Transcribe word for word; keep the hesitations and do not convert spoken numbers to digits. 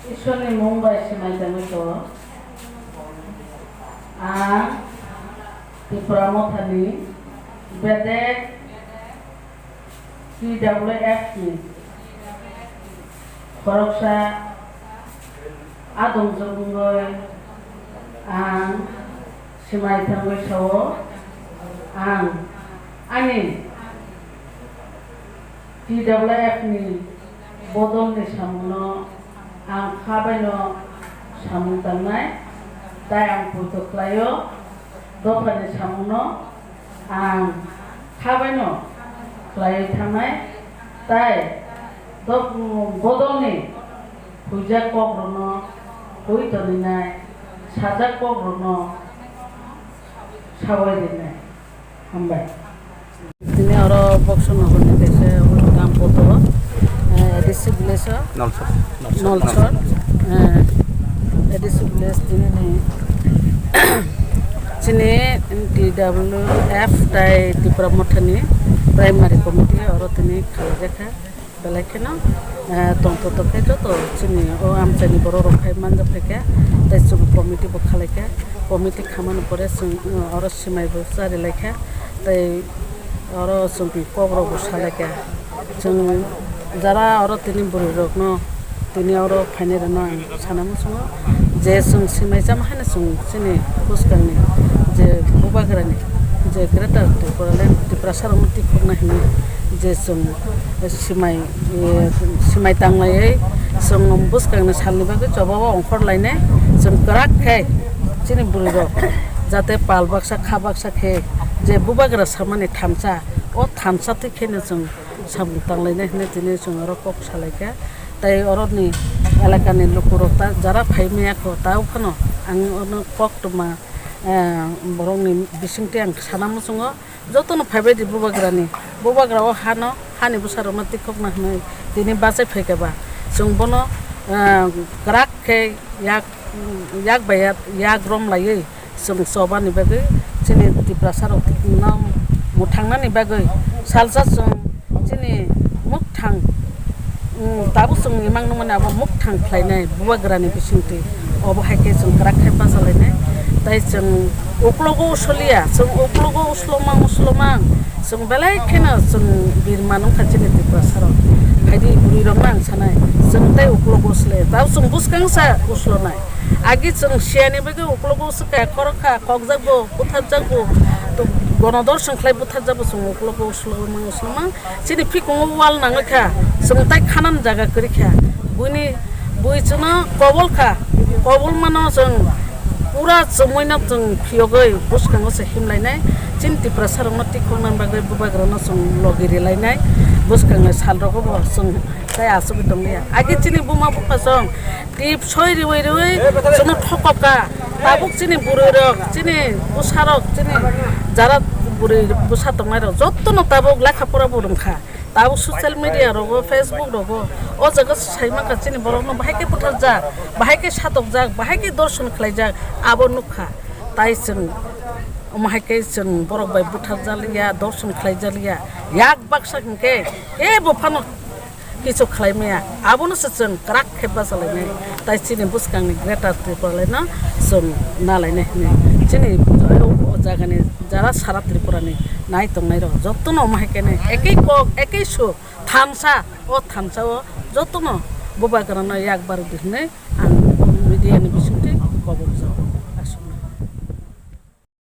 Ishwarni mung bai swmai tongwi tongo. Ang Tipra Mothani bedek T W F ni khoroksa adongjwk wngwi ang swmai tongwi sao, ang ani T W F ni bodolni samungno ang kha baino samung tangnai, tai ang poito khlaio, dophani samungno ang kha baino khlaiwi thangnai, tai dop-, bodolni huijak kokrokno hui toninai, sajak kokrokno sawi rinai. Hambai. Tini oro Boxer Nagarni kaisa gram poto, eh, A D C village o. Nolsor. Nolsor. Eh, A D C village tini ni chini T W F tai Tipra Mothani primary committee oro tini khalaijakha. Belai kheno, eh, tongthotok khe joto chini o amchaini borok rok phai manjak phaikha, tei chwng committee bo khalaikha, committee khamani pore chwng, eh, oro swmai bo charilaikha, tei oro chwng kokrok bo salaikha. Chwng jara oro tini bwrwi rokno tini oro phainai rokno ang sana muchungo je chwng swmai chama haino chwng chini bwskangni je bubagrani je Greater Tipraland Tiprasa rokno tikhokna hinwi je chwng swmai, eh, swmai tanglaiwi chwng bwskangni salni bagwi choba o ongkhor lainai chwng kwrak khe chini bwrwi rok jate pal baksa kha baksa khe je bubagra samani thansa o thansa thwi kheno chwng samung tanglainai hinwi tini chwng oro kok salaikha. Tei oroni elakani lukurok ta jara phai maya kho, tao phano ang ono koktwma, eh, borokni bisingtwi ang sana muchungo. Jotono phaibai di bubagrani, bubagra o hano, hani bwsarokno tikhokna hinwi tini bachai phaikha ba, chwng bono, eh, kwrak khe yak, yak bai yak, yak rom laiwi chwng chobani bagwi, chini Tiprasa rokno mwthangnani bagwi salsa chwng chini mwkthang, mm, tabuk chwng imang nukmani abo mwkthang khlainai bubagrani bisingtwi. Obo hai khe chwng kwrak khe bachalainai. Tai chwng uklogo usoliya, chwng uklogo uslomang uslomang, chwng belai kheno chwng birman wngkha chini Tiprasa rok. Phaidi bwrwi rokno ang sanai, chwng tei uklogo uslai, tabuk chwng bwskang sa uslonai. Agi chwng siyani bagwi uklogo uswkha, khorokha, kokjakbo, butharjakbo, to-, gonodorshan khlai butharjakbo chwng uklogo uslomang uslomang. Chini phikungo wal nangwi kha, chwng tai khanani jaga kwrwi kha. Buini, bui chwngno kobol kha, kobol mano chwng pura chumui no chwng phiyogwi bwskango se himlainai. Chini Tiprasa rokno tikhokna bagwi bubagrano chwng logi rilainai. Bwskango sal rogo bo chwng tai achugwi tongliya. Agi chini buma bupha chwng tip soi riwi riwi chwngno thokok kha. Tabuk chini bwrwi rok, chini bwsa rok, chini jara bwrwi bwsa tongnai rok jotono tabuk lekha pora bo rwngkha. Tabuk social media rogo, Facebook rogo, o jaga sai mankha chini borokno bahai khe butharjak, bahai khe satokjak, bahai khe dorson khlaijak, abo nukha. Tai chwng omo hai khe chwng borok bai butharjakliya, dorson khlaijakliya. Yak baksa hinkhe kebo phano kichu khlai maya. Abono se chwng kwrak khe bachalainai. Tai chini bwskangni Greater Tipraland no chwng nalainai hinwi chini o jagani jara sara Tripurani nai tongnairok jotono omo hai khe nai ekei kok, ekei su, thansa, o thansa o jotono bubagrano yak bardi hinwi ang media ni bisingtwi